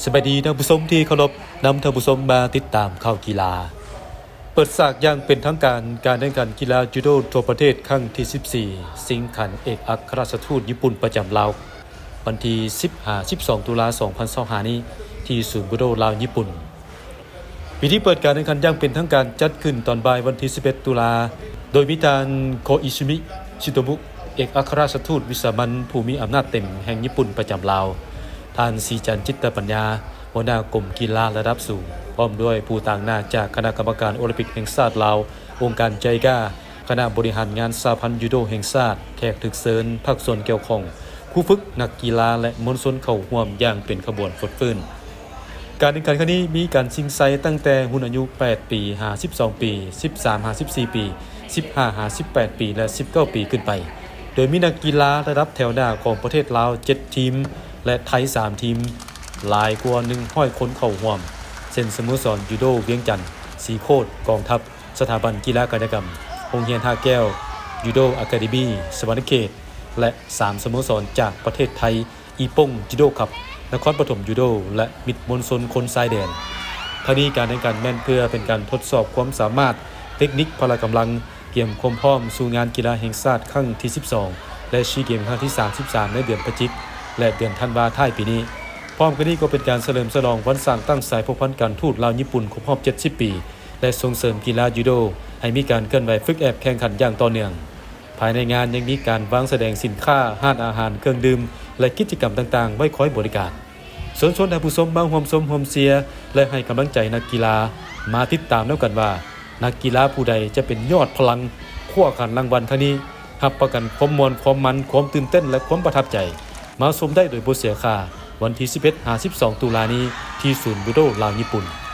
ສະບາຍດີທ່ານຜູ້ຊົມທີ່ເຄົາລົບ, ນຳທ່ານຜູ້ຊົມມາຕິດຕາມຂ່າວກິລາ. ເປີດສາກຢ່າງເປັນທາງການ ການແຂ່ງຂັນກິລາຈູໂດທົ່ວປະເທດຄັ້ງທີສິບສີ່ ຊິງຂັນເອກອັກຄະລັດຖະທູດຍີ່ປຸ່ນປະຈຳລາວ ວັນທີສິບຫາສິບສອງ ຕຸລາ ສອງພັນຊາວຫ້ານີ້ ທີ່ສູນບູໂດລາວຍີ່ປຸ່ນ. ພິທີເປີດການແຂ່ງຂັນຢ່າງເປັນທາງການຈັດຂຶ້ນຕອນບ່າຍວັນທີສິບເອັດ ຕຸລາ ໂດຍມີທ່ານ ໂຄອິຊະມິ ຊິໂຕມຸ ເອກອັກຄະລັດຖະທູດວິສາມັນຜູ້ມີອຳນາດເຕັມແຫ່ງຍີ່ປຸ່ນປະຈຳລາວ, ທ່ານ ສີຈັນ ຈິດຕະປັນຍາ ຫົວໜ້າກົມກິລາລະດັບສູງ, ພ້ອມດ້ວຍຜູ້ຕາງໜ້າຈາກຄະນະກຳມະການໂອລິມປິກແຫ່ງຊາດລາວ, ອົງການໄຈກາ, ຄະນະບໍລິຫານງານສະຫະພັນຢູໂດແຫ່ງຊາດ, ແຂກຖືກເຊີນ, ພາກສ່ວນກ່ຽວຂ້ອງ, ຄູຝຶກ, ນັກກິລາ ແລະ ມວນຊົນເຂົ້າຮ່ວມຢ່າງເປັນຂະບວນຟົດຟື້ນ. ການແຂ່ງຂັນຄັ້ງນີ້ມີການຊິງໄຊຕັ້ງແຕ່ຮຸ່ນອາຍຸແປດປີ ຫາສິບສອງປີ, ສິບສາມ ຫາສິບສີ່ປີ, ສິບຫ້າ ຫາສິບແປດປີ ແລະ ສິບເກົ້າປີຂຶ້ນໄປ, ໂດຍມີນັກກິລາລະດັບແຖວໜ້າຂອງປະເທດລາວເຈັດທີມ ແລະ ໄທສາມທີມ, ຫຼາຍກວ່າໜຶ່ງຮ້ອຍຄົນເຂົ້າຮ່ວມ ເຊັ່ນ ສະໂມສອນຢູໂດວຽງຈັນ, ສີໂຄດ, ກອງທັບ, ສະຖາບັນກິລາກາຍະກຳ, ໂຮງຮຽນທ່າແກ້ວ, ຢູໂດອາຄາເດມີ ສະຫວັນນະເຂດ ແລະ ສາມສະໂມສອນຈາກປະເທດໄທ, ອີ່ປົງຈູໂດຄັບ, ນະຄອນປະຖົມຈູໂດ ແລະ ມິດມວນຊົນຄົນຊາຍແດນ. ທັງນີ້ການແຂ່ງຂັນແມ່ນເພື່ອເປັນການທົດສອບຄວາມສາມາດ, ເຕັກນິກ, ພະລະກຳລັງ, ກຽມຄວາມພ້ອມສູ່ງານກິລາແຫ່ງຊາດຄັ້ງທີສິບສອງ ແລະ ຊີເກມຄັ້ງທີສາມສິບສາມ ໃນເດືອນພະຈິກ ແລະ ເດືອນທັນວາທ້າຍປີນີ້. ພ້ອມກັນນີ້ກໍເປັນການສະເຫຼີມສະຫຼອງວັນສ້າງຕັ້ງສາຍພົວພັນການທູດລາວຍີ່ປຸ່ນຄົບຮອບເຈັດສິບປີ ແລະ ສົ່ງເສີມກິລາຈູໂດໃຫ້ມີການເຄື່ອນໄຫວຝຶກແອບແຂ່ງຂັນຢ່າງຕໍ່ເນື່ອງ. ພາຍໃນງານຍັງມີການວາງສະແດງສິນຄ້າ, ຮ້ານອາຫານ, ເຄື່ອງດື່ມ ແລະ ກິດຈະກຳຕ່າງໆ ໄວ້ຄອຍບໍລິການ. ເຊີນຊວນທ່ານຜູ້ຊົມມາຮ່ວມຊົມຮ່ວມເຊຍ ແລະ ໃຫ້ກຳລັງໃຈນັກກິລາ. ມາຕິດຕາມນຳກັນວ່າ ນັກກິລາຜູ້ໃດຈະເປັນຍອດພະລັງ ຄວ້າຂັນລາງວັນຄັ້ງນີ້, ຮັບປະກັນຄວາມມ່ວນ, ຄວາມມັນ, ຄວາມຕື່ນເຕັ້ນ ແລະ ຄວາມປະທັບໃຈ. ມາຊົມໄດ້ໂດຍບໍ່ເສຍຄ່າ ວັນທີສິບເອັດ ຫາ ສິບສອງ ຕຸລານີ້ ທີ່ສູນບູໂດລາວຍີ່ປຸ່ນ.